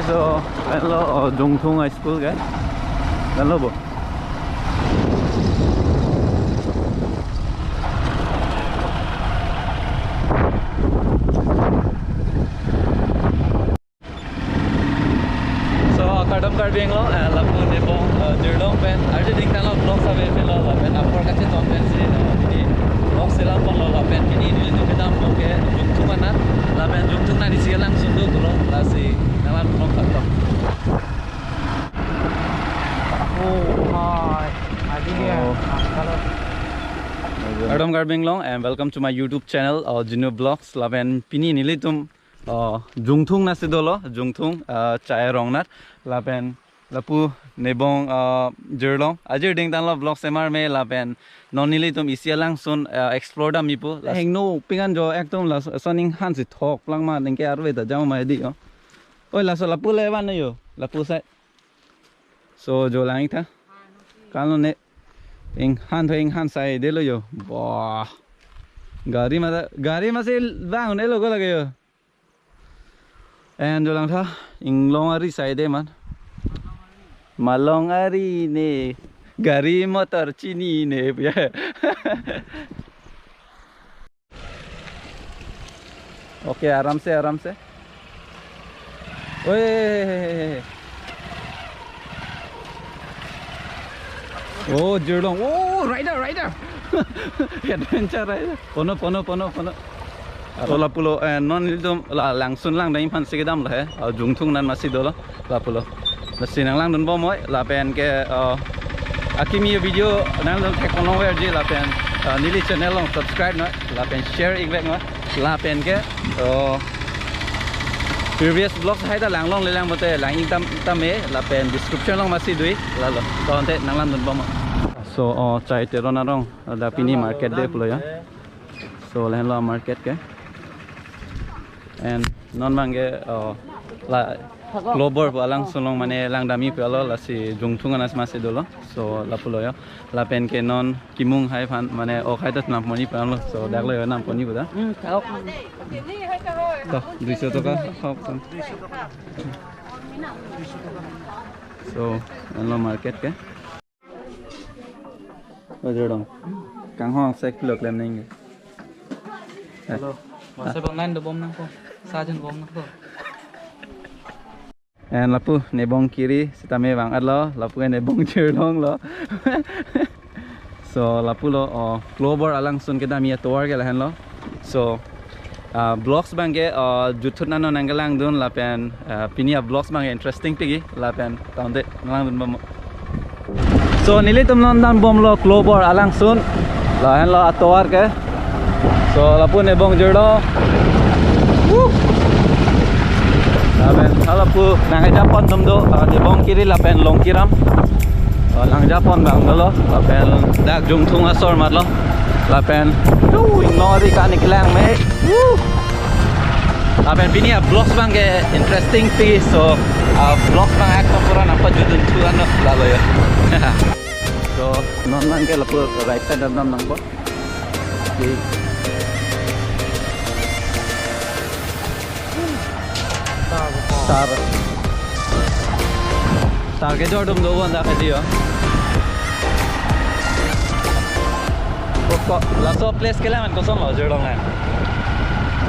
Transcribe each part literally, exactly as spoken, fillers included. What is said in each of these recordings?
So, lahenlo, oh, Jungthung High School ke. Lahenlo bo. So, kardom Karbi Anglong, eh, lapu Nebong, eh, Jirlong pen, arje ding tanglo vlog save pilo, lapen apor kachetong pensi, eh, ini vlog selam panglo, lapen ini nelitum kedam abang ke Jungthung anat, lapen Jungthung anat isi alangsun do pulo, lasi nanglang vlog kardom. Oh, hi. Adi dia. Oh. Ah, halo. Kardom Karbi Anglong, and welcome to my YouTube channel, uh, Jinu Vlogs, lapen pini nelitum, uh, Jungthung anatsi dolo, Jungthung, uh, Chai Rongnat, lapen lapu Nebong, uh, Jirlong. Arje ding tanglo vlog semar me lapen non nelitum isi alangsun, uh, explore dam ipu. Hingno pingan jo ekdom lason inghan si thok plang ma ningke arve ta jam ma di yo. Oi, laso lapu le van yo. Lapu sai. So, jo lang ik tha. Kan lo ne. Inghan tho inghan saidelo yo. Wah. Gari mata, gari masi bang ne lo ko lage yo. And jo lang tha, inglong ari saide man. Malong ari ne, gari motor chinine. Okay, aram se, aram se. Oi. Oh, Jirlong. Oh, rider, rider. Adventure rider. Pono, pono, pono, pono. Aro lapulo, eh, non nelitum la langsun lang dam aphansi kedam lo he. Ah, Jungthung anat masi dolo. Lapulo. Lasi nanglang dunbom noi, lapen ke, eh, akimi video nanglang thek ponlong verji lapen, eh, neli channel along subscribe noi, lapen share ik vek noi, lapen ke, eh, previous vlogs hai ta lang longle lang pote lang ik tame, lapen description along masi do ik, lalo. To ante nanglang dunbom noi. So, oh, Chai Teron arong, ada pini market day pulo ya. So, lahenlo market ke. And non abang ke, oh, la Clover pu alangsun along mane lang dam ipu lo, lasi Jungthung anat masi dolo. So, lapulo yo. Lapen ke non kimung hai aphan mane ok hai ta nam pon ipu lo. So, dak lo yo nam pon ipu ta. Hmm, ok. To, duiso taka, ok, ok. So, lahenlo market ke. Ojor dong. Kanghon sek kilo klem neng. Hello. Masa bang lain dobom nangpo. Sajen bom nangpo. And lapu Nebong Kiri sitame vang-et lo, lapu Nebong Jirlong lo. So lapulo, oh, Clover alangsun kedam atovar ke lahenlo. So, ah, vlogs abang ke, ah, juthut nano nangkelang dun lapen, ah, pini avlogs abang ke interesting pik ik lapen ta ante nanglang dunbom. So nelitum non dambomlo Clover alangsun. Lahenlo atovar ke. So lapu Nebong Jirlong. Woo! Lapen halapu nangkejapon atum do, ah, Nebong Kiri lapen Longkiram. Oh, nangjapon abang dolo, lapen dak Jungthung asor mat lo, lapen, tu, inglong ari kani kelang me, woo. Lapen pini avlogs abang ke interesting pik ik, so, ah, vlogs abang ek pura nangpajut dun thu anlo, lalo yo. So, non abang ke lapu right side dam nangpo. Okay. Sar. Sar kejor atum do bon dak kedi yo. Kok, laso place kelang an kosonlo Jirlong an?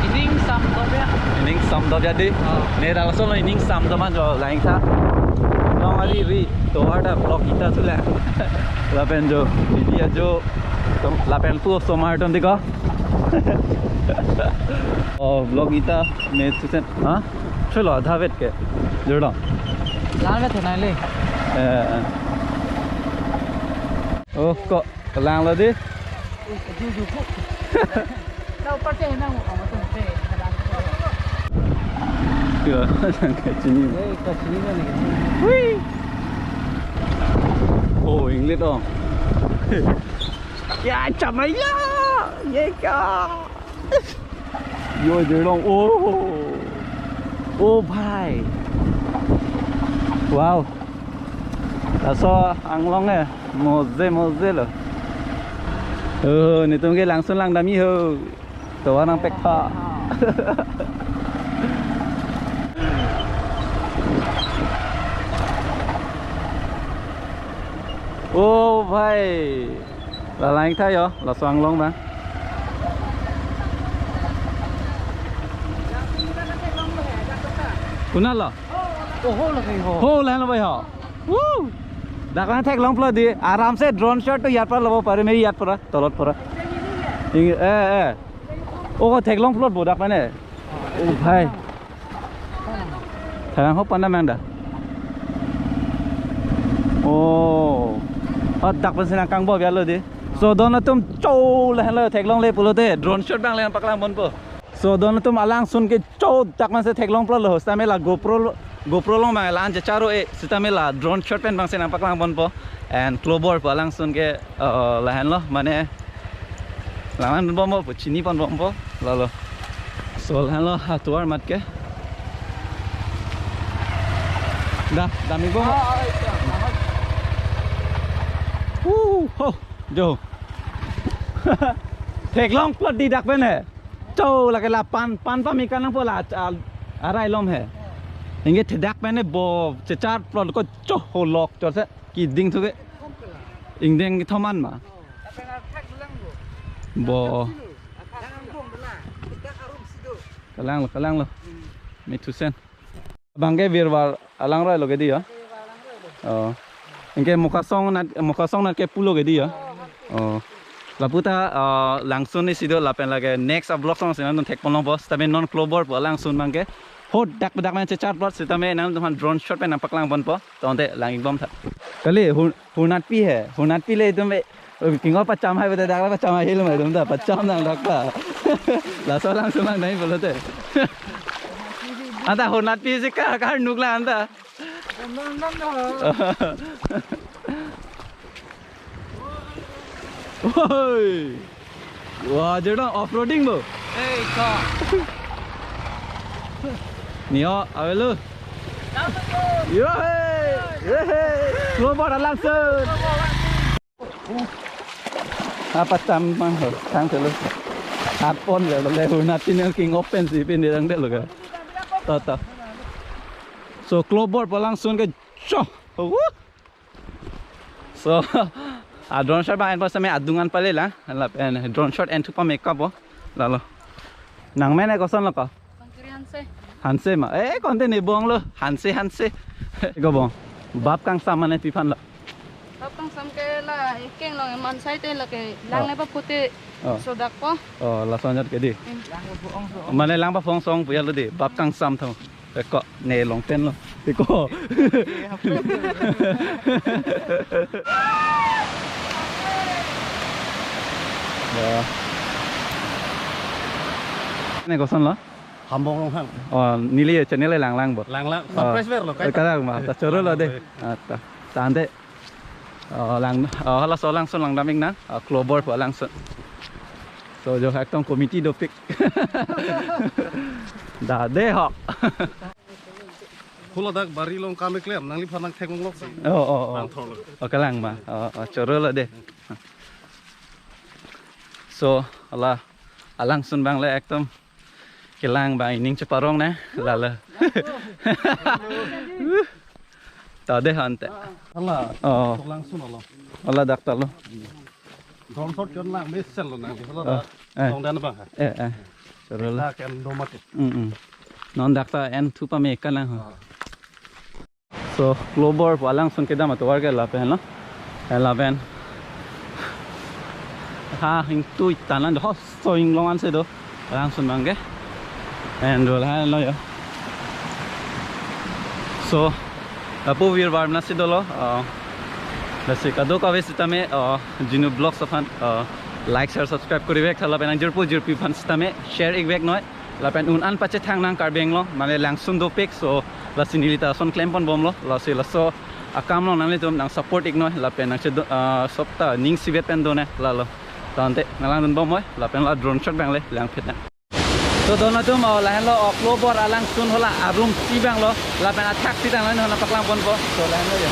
Ining samdop ya. Ining samdop ya di. Oh. Ne dak laso lo ining samdop an jo lang ik tha. Long ari ri. Tovar ta vlog ita sulang. Lapen jo, video jo. Lapen pu osomar atum di ko. Oh, vlog ita me tusen. Ha? Cholo, adha vet ke. Jirlong. Lang vet thanai le. Eh, eh. Oh, ko langlo di. Ju, ju, ko. Tau parte na mo, mo tum pe. Ya, lang ke chini. Eh, ka chini na ni. Hui. Oh, English oh. Ya, chamaya. Ye ka. Yo, Jirlong. Oh. Oh, bhai. Wow. Laso anglong eh. Moze, moze lo. Oh, netum ke langsun lang dam ik ho. Tovar nangpek tha. Oh bhai, la lang tha yo, laso anglong bang. Kunal lo? Oh, ho lake ho. Ho, lahenlo bhai ho. Woo! Dak lang theklongplot dei, aram se drone shot to yath para lobo pare, me yath para, tolot para. Ing, eh, eh. Oh, theklongplot bo dak mane. Oh bhai. Thalang ho panda mang da. Oh. Oh, dak pensi nangkangbo bialo dei. So don atum cho lahenlo theklongle pulote drone shot bang le nangpaklang ponpo. So don atum alangsun ke cho dak pensi theklongplot lo, sitame la GoPro lo, GoPro along bang la-an checharo-e, sitame la drone shot pen bang si nangpaklang ponpo. And klobor pu alangsun ke, uh, lahenlo mane. Langlang bompo pu chini pon bompo. Lalo. So lahenlo atovar mat ke. Da, damji bompo. Woo, ho, jo. Theklongplot dei dak pen he. Cho lake la pan, pan pame kanang po la, a, arai lom he. Inge thedak pen he bo checharplot ko cho ho lok chot se. Keding thu ke. Ingdeng thoman ma. Bo. Kalang lo, kalang lo. Mithusen. Bang ke virvar alang roi lo ke dei ya. Oh. Inke Mokasong nat, Mokasong nat ke pulo ke dei ya. Oh. Lapu ta, ah, langsun isi do lapen lake next a-vlog along si nangtum thek pon longpo. Sitame non klobor pu alangsun bang ke. Ho dak dak nang checharplot sitame nangtum aphan drone shot pen nangpaklang ponpo. Tangte lang-ik bom tha. Kali, hur-, hurnatpi he. Hurnatpi le itum be, king o pacham hai bete dak la pacham hai lo ma itum ta. Pacham nang dak ta. Laso alangsun lang nai pulote. Anta hurnatpi si ka, karnuk la anta. Oi. Wah, jadon off-roading bo. Hey, ka. Neo, avelo. Yo, hey. Yo, hey. Klobor alangsun. Apa tam mang ho, tang telo. Apon le, le hurnatpi ne king open si pin dirang de lo ka. To, to. So, klobor pu alangsun ke cho. Wuh. So, a drone shot bang enpo sitame adung an pale la. Lapen drone shot enthu pame kapo. Lalo. Nang mene koson lo ko? Pankiri Hanse. Hanse ma. Eh, konte ne bong lo. Hanse, Hanse. Ko bong. Bap kangsam mane pi aphan lo? Bap kangsam ke la, ekeng long man sai te lake lang Oh. le bap pute Oh. sodak po. Oh, lason jat ke dei. Hmm. Mane lang bap phong song puya lo dei. Bap kangsam tho. Eko, ne long pen lo. Eko. Ya. Ne koson lo? Hambong Ronghang. Oh, neli channel lang lang bo. Lang lang. Oh. Surprise ver lo, kai ta. Kalang ma, ta choro lo dei. Ah, ta. Tangte. Oh, lang, oh, laso alangsun lang dam-ik nang. Ah, klobor pu alangsun. So, jo ekdom committee dopik. Da dei ho. Hula dak bari along kam keklem, nangliphan nang theklong lok si. Oh, oh, oh. Nang thor lo. Oh, kalang ma. Oh, oh, choro lo dei. So, hala alangsun bang le ekdom kelang bang ining cheparong ne, lalo. Ta dei ho ante. Hala. Oh. Alangsun alo. Hala dak ta lo. Drone shot chon lang mesen lo nang. Hala Oh, dak. Eh. Long dan bang ha. Eh, eh. Choro lo. Dak en do mat. Mm, mm. Non dak ta enthu pame kalang ho. Ah. So, klobor pu alangsun kedam atovar ke lapen lo. Eh, lapen. Ha, hingtui tanan do, ho, so inglong ansi do. Alangsun bang ke. En do lahenlo yo. So, lapu virvar nasi dolo. Ah, lasi kadokave sitame, ah, Jinu Vlogs aphan, ah, like, share, subscribe kori vek tha lapen nangjirpo jirpi aphan sitame share-ik vek noi. Lapen un an pachethang nang Karbi Anglong, mane langsun dopik, so lasi neli ta ason klem pon bom lo, lasi laso akam along nanglitum nang support-ik noi, lapen nang chedo, ah, sop ta ning sivet pen do ne, lalo. Tangte, nang langdun bom noi, lapen la drone shot bang le, langphet nang. So don atum, oh, lahenlo, oh, klobor alangsun hala, arum si bang lo, lapen athak si tang lo, nang paklang ponpo, so lahenlo ya.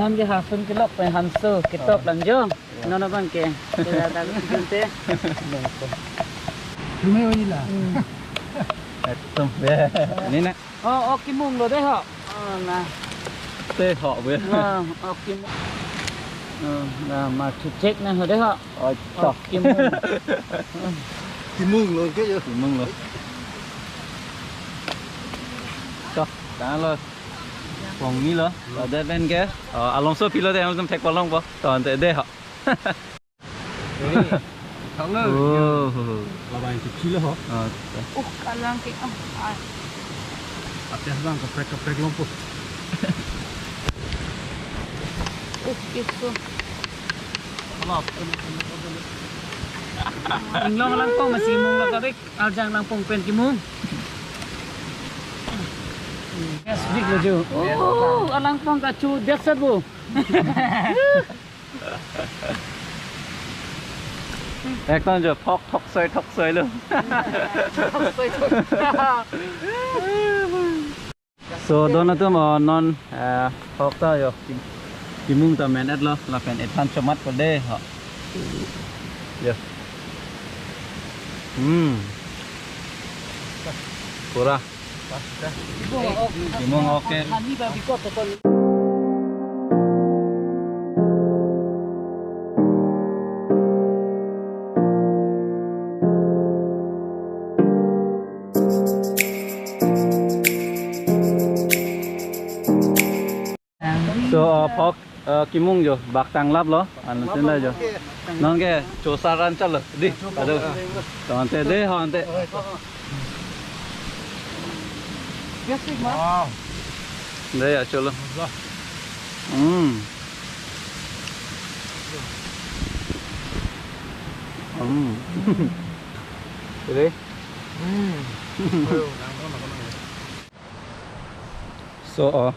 Alam ke hasun kelok pen hanso ketok lang jo. Nono bang ke. Beda dak jente. Cuma ini lah. Hmm. Ekdom be. Ini nak. Oh, ok kimung lo dei ho. Oh, na. Te ho be. Na, ok kimung. Oh, na ma thu chek na ho dei ho. Oi, tok. Ok kimung. Kimung lo ke yo. Kimung lo. Tok, ta lo. Pong ni lo. Lo dei pen ke. Oh, alongso pilo dei, alongso thek palong po. Ton te dei ho. Thang lo. Oh. Labang ke pilo ho. Oh. Uh, kalang ke. Ah, ah. Ate bang kaprek kaprek lompo. Uh, iso. Alap. Inglong langpong masih mung lo kabik, aljang langpong pen kimung. Yes, big lo jo. Oh, alangpong kachu, that's it, bu. Ekdom jo phok thok soi thok soi lo. Thok soi thok. So don atum, oh, non, eh, phok ta yo kim-, kimung ta men-et lo lapen ethan chomat ko dei ho. Yo. Hmm. Pura. Kimung ok. So, uh, phok, uh, kimung jo bak tanglap lo, anu tin la jo. Non ke chosar ran chalo, dei. Aduh. Tante dei, ho ante. Wow. Dei ya chalo. Hmm. Hmm. Dei. Hmm. So, oh,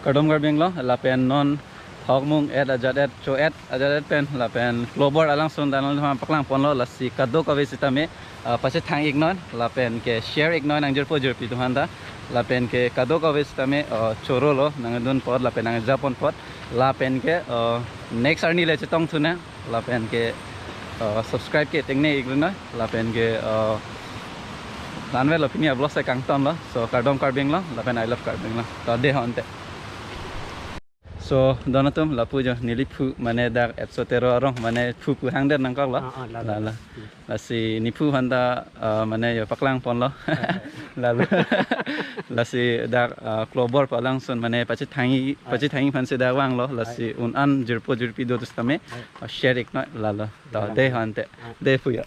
kardom kardom lo, lapen non phok mung-et ajat-et cho-et ajat-et pen lapen klobor alangsun ta nanglitum aphan paklang ponlo, lasi kadokave sitame, ah, pachethang iknon lapen ke share iknon nangjirpo jirpi atum aphanta, lapen ke kadokave sitame, ah, choro lo nangdun apot lapen nangja pon apot, lapen ke, ah, next arni le chetong thu nang. Lapen ke, uh, subscribe ke tengne iklo na, lapen ke, uh, lanvet lo pini a-vlog sai kangton lo. So, kardom Karbi Anglong, lapen I love Karbi Anglong. To dei ho ante. So, don atum lapu jo neli phu mane dak Epso Tero arong mane phu pu hang der nangkok lo. Ah, ah, la, la, la, la. La. Lasi nephu aphanta, uh, mane yo paklang ponlo. Lalu lasi dak, uh, klobor pu alangsun mane pachethang ik, pachethang ik aphan si dak vanglo, lasi un-an jirpo jirpi do sitame, uh, share iknon lalo. To dei ho ante. Dei phu yo.